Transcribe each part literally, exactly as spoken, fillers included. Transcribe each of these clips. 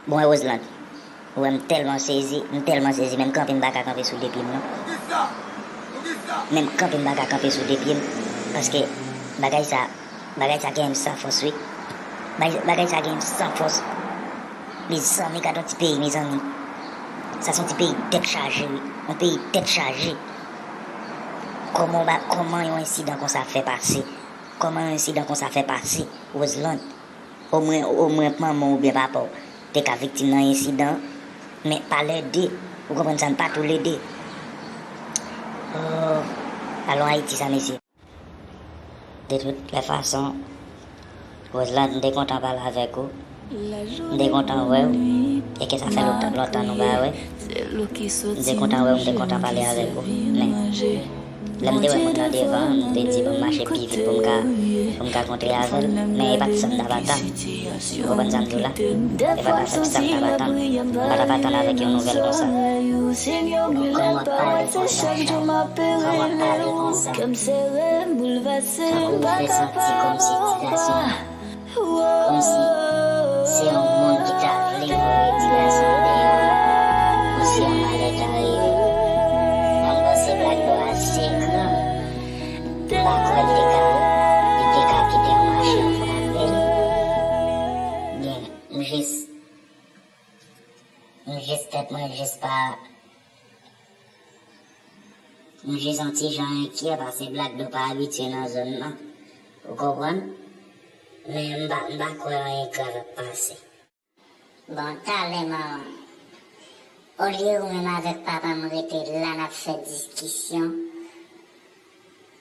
Bon, Roseland, ou wè m tèlman sezi, m tèlman sezi, menm kanpe m pa ka kanpe sou de pye m non. Menm kanpe m pa ka kanpe sou de pye m, paske bagay sa, bagay sa genyen m san fòs wi. Bagay, bagay sa genyen m san fòs. Mezanmi, gad yon ti peyi, mezanmi. Sa se yon ti peyi tèt chaje wi. Yon peyi tèt chaje. Kòman w ba, kòman yon ensidan konsa fè pase? Kòman yon ensidan konsa fè pase, Roseland? Omwen, omwen manman w oubyen papa w te ka viktim nan ensidan, men pa lè de, ou konprann sa, n pa toulede. Oh, alon Ayiti sa, mesye. De tout lè fason, Roseland, m te kontan pale avèk ou. M te kontan wè w. E ke sa fè lontan, lontan nou pa wè. M te kontan wè w, m te kontan pale avèk ou. Men, lè m te wè moun nan devan, m te di, bon, m mache pi vit pou m ka, pou m ka kontre avè l. Men e pa t sa m t ap atann. Ou konprann sa m di w la? E pa t ap fèt sa m t ap atann. M pa t ap atann avèk yon nouvèl konsa. Kòman w ap pale konsa, Chal? Kòman w ap pale konsa? Tankou ou fè santi kòmsi ti gason an, kòmsi se yon moun ki ta vle voye ti gason an deyò, kòmsi yon malè ta rive. Mwen panse Black Dog ase gran. M pa kwè l te ka, li te ka kite yon machin frape l. Byen, m jis, m jis tèt mwen jis pa, m jis yon ti jan enkyè paske Black Dog pa abitye nan zòn nan. Ou konprann? Men m pa, m pa kwè anyen grav ap pase. Bon, talè manman. Olye ou menm avèk papa m rete la n ap fè diskisyon,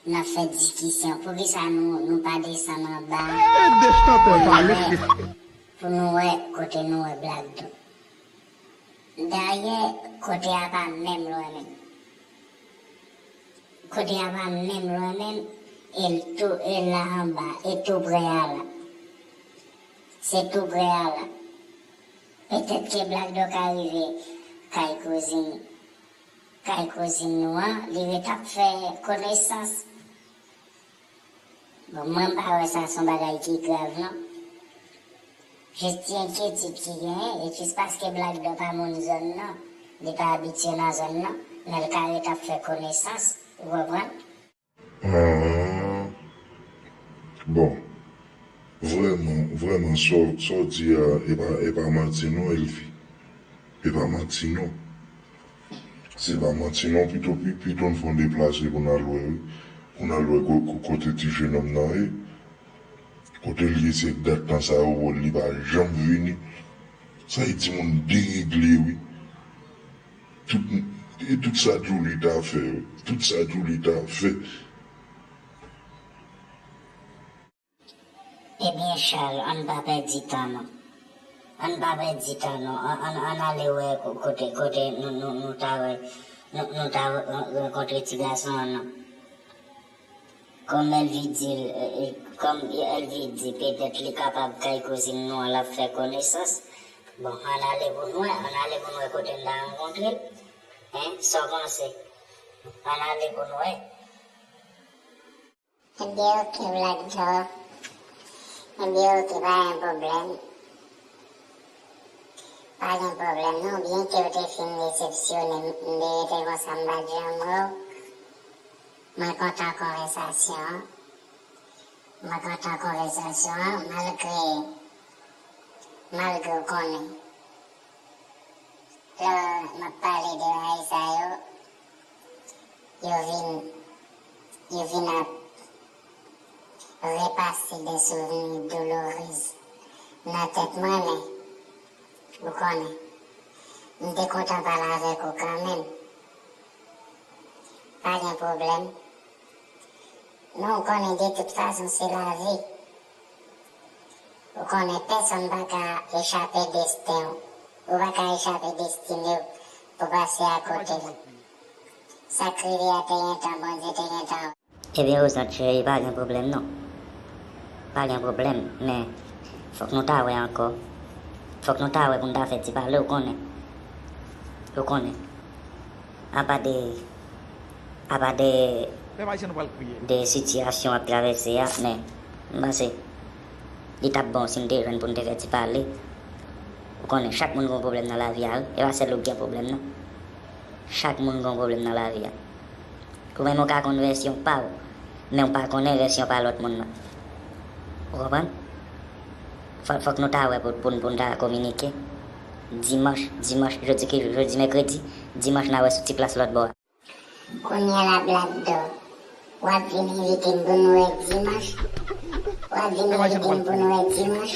n ap fè diskisyon, poukisa nou, nou pa desann anba pou nou wè, pou nou wè kote nou wè Black Dog? Dayè, kote a pa menm lwen menm. Kote a pa menm lwen menm, e l tou, e la anba, e tou prè a la. Se tou prè a la. Petèt ke Black Dog ka rive kay kouzin, kay kouzin nou an, li ret ap fè konesans. Bon, mwen m pa wè sa se yon bagay ki grav non. Jis ti enkyetid ki genyen, e jis paske Black Dog pa moun zòn nan, li pa abitye nan zòn nan, men l ka ret ap fè konesans, ou konprann? Ah, bon, vrèman, vrèman, sa w, sa w di a, e pa, e pa manti non, Elvi. E pa manti non. Se pa manti non, pito, pi-, pito n fè yon deplase pou n al wè, wi. Pou n al wè ko-, ko-, kote ti jenòm nan ye. Kote l ye, se dat tan sa yo, li pa janm vini. Sa e timoun deregle, wi. Tout, e tout sa Djouly ta fè, wi. Tout sa Djouly ta fè. Ebyen, Chal, ann pa pèdi tan, non. Ann pa pèdi tan, non. Ann, ann, ann ale wè ko-, kote, kote nou, nou, nou ta wè, nou, nou ta re-, re-, rankontre ti gason an, non. Kòm Elvi di, e, e, kòm Elvi di, petèt li kapab kay kouzin nou an, l ap fè konesans. Bon, ann ale pou n wè, ann ale pou n wè kote n ta rankontre l. Hein, sa w panse? Ann ale pou n wè. Ebyen, oke, Black Dog. Ebyen, oke, pa gen pwoblèm. Pa gen pwoblèm, non. Byen ke w te fin desepsyonnen m, m te rete konsa, m pa t janm wè w. Mwen kontan konvèsasyon an. Mwen kontan konvèsasyon an, malgre, malgre w konnen. Lè m ap pale de bagay sa yo, yo vin, yo vin ap repase de souvni doulourez nan tèt mwen, men, ou konnen, m te kontan pale avèk ou kanmenm. Pa gen pwoblèm. Men ou konnen, de tout fason, se lavi. Ou konnen, pèsonn pa ka echape desten w. Ou pa ka echape destine w pou pase akote l. Sa k rive a te gentan, Bondye te gentan. Ebyen, Roseland cheri, pa gen pwoblèm non. Pa gen pwoblèm, men fòk nou ta wè ankò. Fòk nou ta wè pou n ta fè ti pale, ou konnen. Ou konnen. Apa de, apa de, de sitiyasyon w ap travèse a, men m panse li t ap bon si n te jwenn pou n te fè ti pale. Konnen chak moun gen yon pwoblèm nan lavi a wi. E pa sèl ou k gen pwoblèm non. Chak moun gen yon pwoblèm nan lavi a. Ou menm ou ka konn vèsyon pa w, men w pa konnen vèsyon pa lòt moun nan. Ou konprann? Fò, fòk nou ta wè pou, pou, pou n ta kominike. Dimanch, dimanch, jodi ki jou? Jodi mèkredi, dimanch n a wè sou ti plas lòt bò a. Kounye a la Black Dog, w ap vin envite m pou n wè dimanch? W ap vin envite m pou n wè dimanch?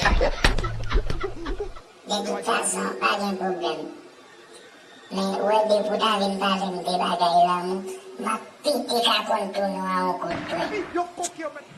De tout fason, pa gen pwoblèm. Men ou wè depi w ta vin pale m de bagay lanmou, m ap pete kakon tou nou a yon kout pwen.